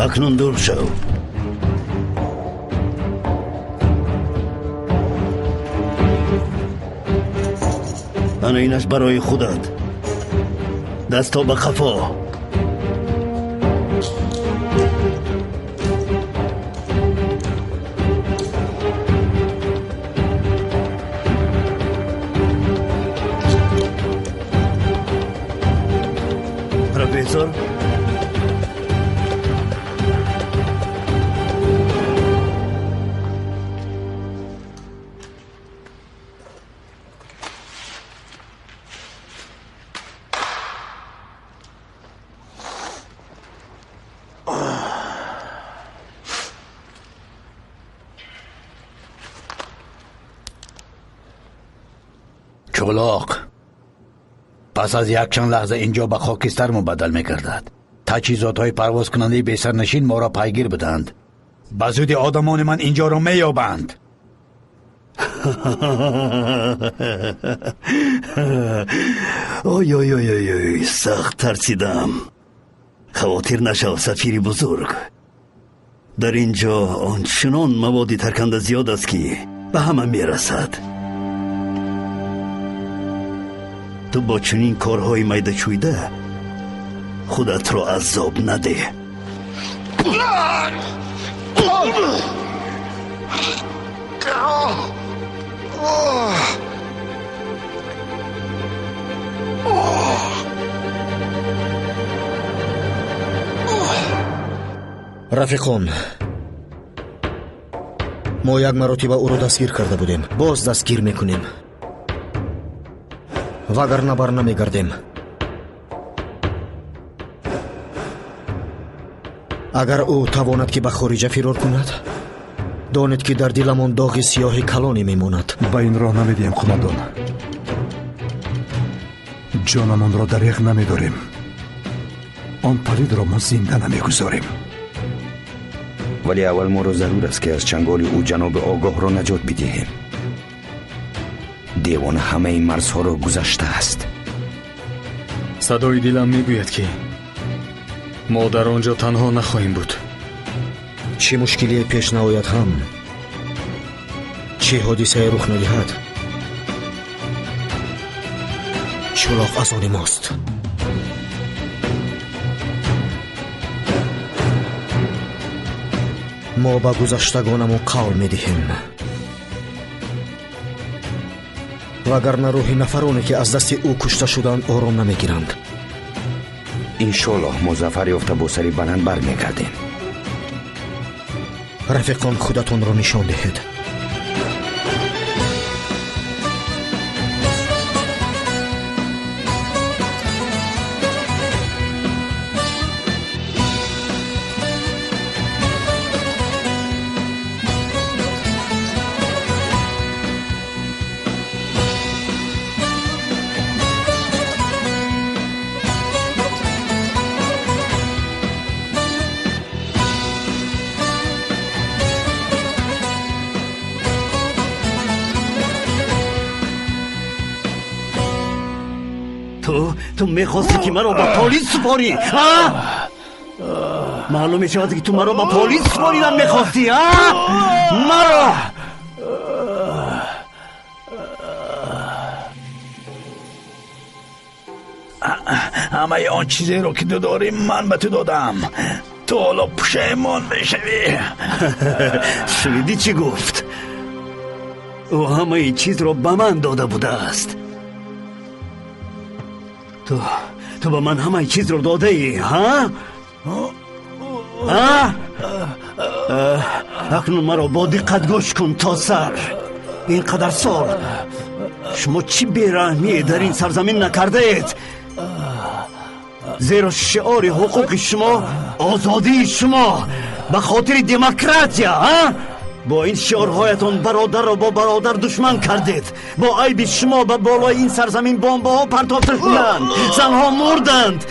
Акнун дур шав. Ана инаш барои худат. Дасто ба қафо. Профессор? Чӯлоқ пас аз якчанд лаҳза инҷо ба хокистар мубаддал мегардад. Таҷҳизотҳои парвозкунандаи бесарнишин моро пайгир буданд. Ба зуди одамони ман инҷоро меёбанд. Ой ой ой ой ой, сахт тарсидам. Хавотир нашав, сафири бузург. Дар ин ҷо ончунон маводи тарканда зиёд аст, ки ба ҳама мерасад. Ту бо чунин корҳои майдачӯйда худатро азоб надеҳ. Рафиқон, мо як маротиба ӯро дастгир карда будем, боз дастгир мекунем, вагарна бар намегардем. Агар ӯ тавонад, ки ба хориҷа фирор кунад, донед, ки дар диламон доғи сиёҳи калоне мемонад. Ба ин роҳ намедиҳем, қумандон. Ҷонамонро дареғ намедорем. Он палидро мо зинда намегузорем. Вале аввал моро зарур аст, ки аз чанголи ӯ ҷаноби огоҳро наҷот бидиҳем. Девона ҳамаи марзҳоро гузаштааст. Садои дилам мегӯяд, ки мо дар он ҷо танҳо нахоҳем буд. Чӣ мушкилие пеш наояд ҳам, чӣ ҳодисае рух надиҳад, чӯлоқ аз они мост. Мо ба гузаштагонамон қавл медиҳем, вагарна рӯҳи нафароне, ки аз дасти ӯ кушта шуданд, ором намегиранд. Иншоаллоҳ мо зафар ёфта бо сари баланд бармегардем. Рафиқон, худатонро нишон диҳед. Ту мехости, ки маро ба полис супорӣ, а? Маълум мешавад, ки ту маро ба полис супоридан мехостӣ, а? Маро! Ҳамаи он чизеро, ки ту дорӣ, ман ба ту додам. Ту ҳоло пушаймон мешавӣ. Шунидӣ, чӣ гуфт? Ӯ ҳамаи чизро ба ман дода будааст. Ту ба ман ҳамаи чизро додаӣ, ҳа? А? Акнун маро бо диққат гӯш кун то сар. Ин қадар сол шумо чӣ бераҳмие дар ин сарзамин накардаед? Зеро шиори ҳуқуқи шумо озодии шумо ба хотири демократия, а? Бо ин шиорҳоятон бародарро бо бародар душман кардед. Бо айби шумо ба болои ин сарзамин бомбаҳо партофта шуданд, занҳо мурданд.